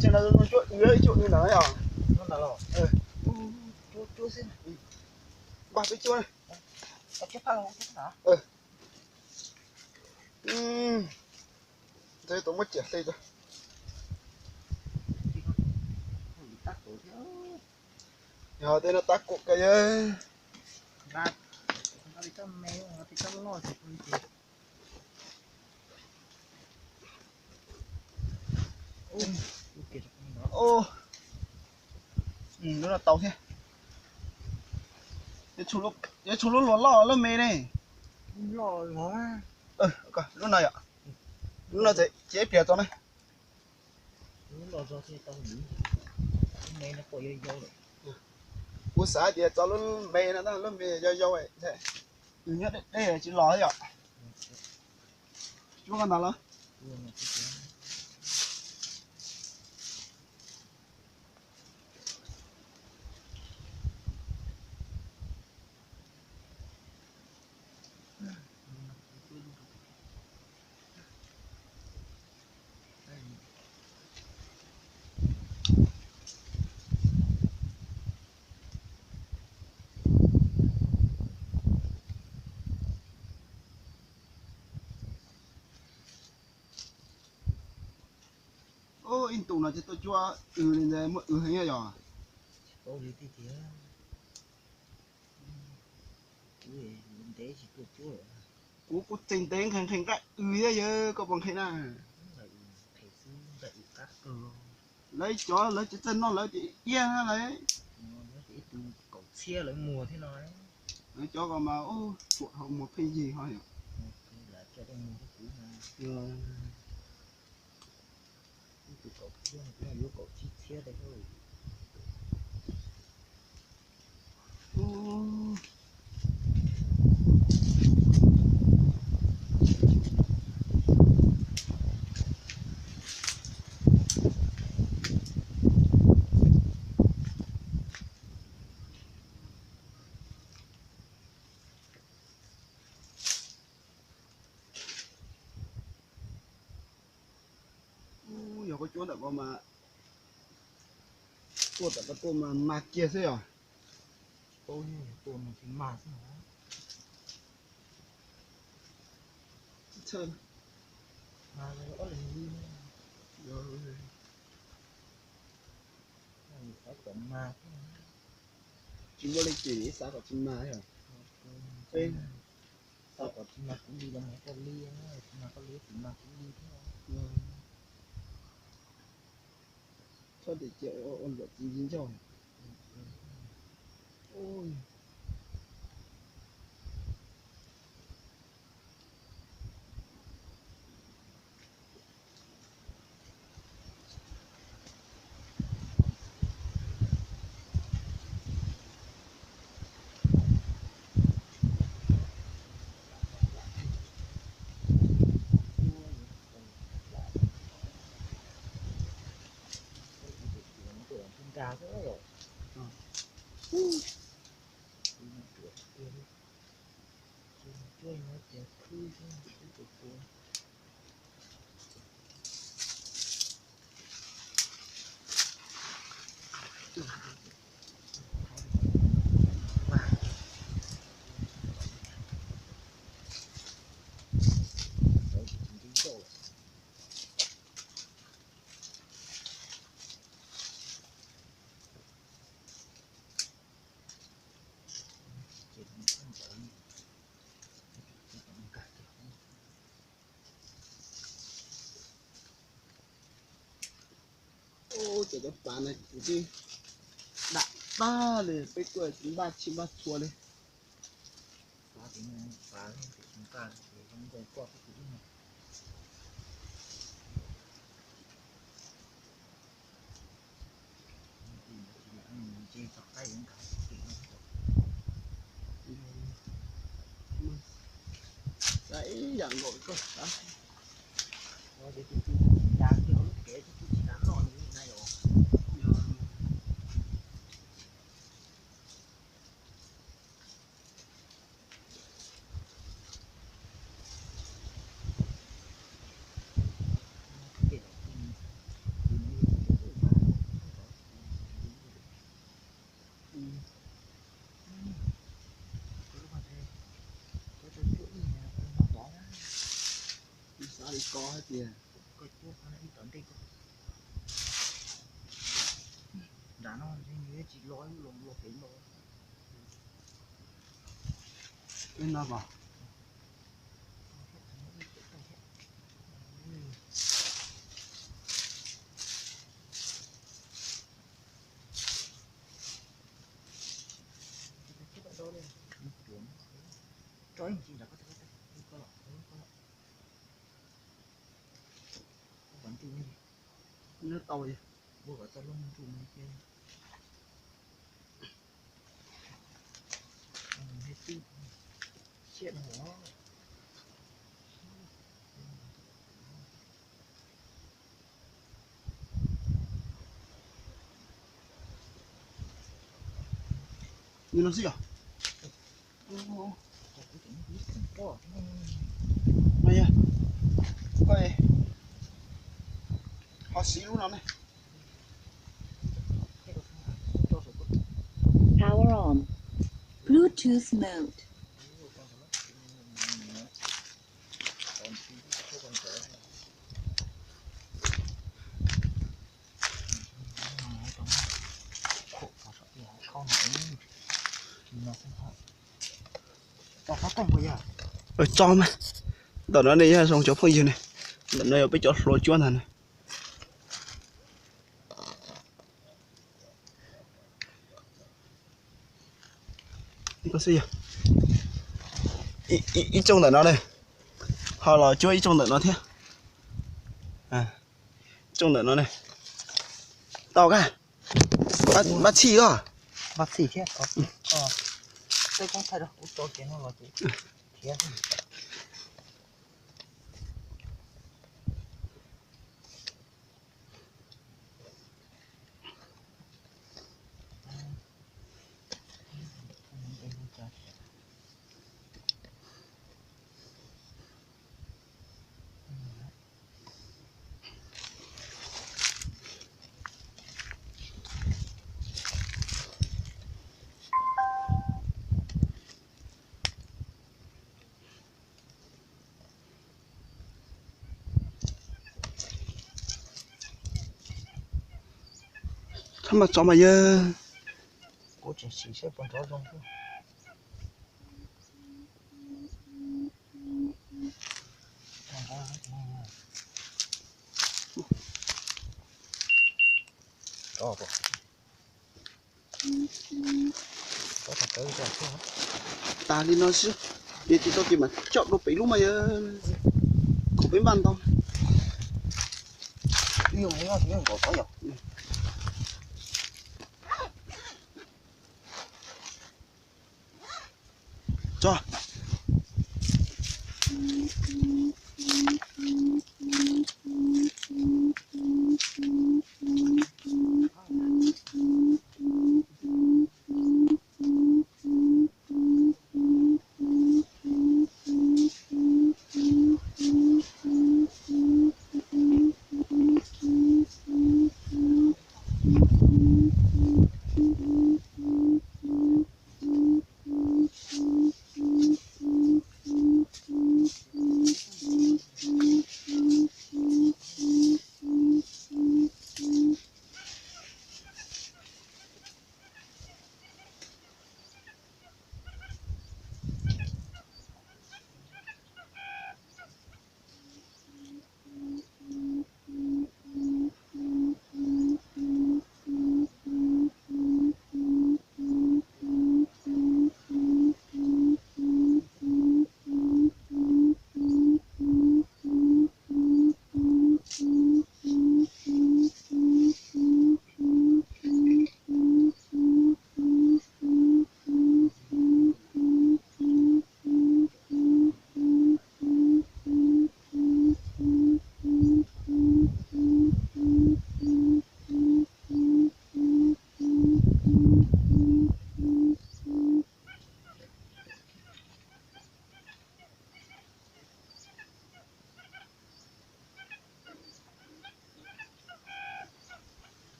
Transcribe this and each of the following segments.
Ces no cuab ib cuab ntawd yog. Npaj peb cuab. Ntxawg tau muab ciam hle tso. Yog tej no tab kuam kawg yawg. Lub no tau thiab. Yuav tsum lub luas loj lub me ne. Lub no yom. Lub no ces ib pliag tso na. Kuv xav tias tso lub me no, lub me yau yau, nws nyob deb deb tsis los yom. Cuab koj ntag los. Ib ntus no ces tuaj cuab w li ntawd muaj w heev yog. Kuv kuj txeeg ntev nqhis nqhis nqaij w thiab yawg, koj puas nqhis na? Lawv cov lawv tsis txawj noj lawv ces iab na lawv. Lawv cov ko mas ruam dhau muag pheej yig ho yom. Yog koj cuab ntawm ko mas, tuaj tam koj tuaj mas mag kiag xwb yog. Tsis muaj leej twg xav kom tsis mag yog. Peb xav kom tsis mag kuv li los mag koj li, tsis mag koj li tsis mag kuv li thiab. Txhob tias cia ua luam txiv ntsis ncauj. Ub, cov cov pas no kuv twb dam tag li, peb tuaj tsis npaj tsis npaj txhua li. Xav ib yam nkaus koj xav. Koj hais tias koj cuab qhov no ib tom ntej koj. Nram no nws tsis los, los los pem no. Ib no mas. Nyob tau. Ni no xwb yog. No yog, koj ho siv lub no ne. Power on. Bluetooth mode. Tso mas. Ntawm no ne yog zoo cov phooj ywg ne. Ntawm no yog peb cov hlua cuab ntag ne. Ib tsooj ntawm no ne, ho los cuab ib tsooj ntawm no thiab. Ib tsooj ntawm no ne. Tau kab, npaj txhij os. Npaj txhij thiab. Tej koob thaij rau kuv tso kiag no los ces thiab. Thab mas tso mas yawg. Kuv tseem sim saib puas nrov zoo xwb. Tas li no xwb, yog tsis tau ces mam coj dua pem lub mas yawg, kom peb npaj ntau. Tso.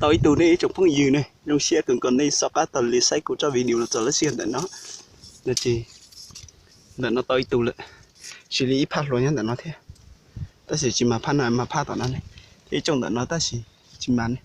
Tau ib tug ne ib tsoom phooj ywg ne, zoo siab kawg nkaus nej xov qab tau li saib kuv tsob video los txog lub sij hawm ntawm no. No ces ntawm no tau ib tug lawm, tsis li ib phaj hluas nyob ntawm no thiab. Tab sis tsis mas phaj no, mas phaj tom no ne, thiab ib tsoom ntawm no tab sis tsis mas ne.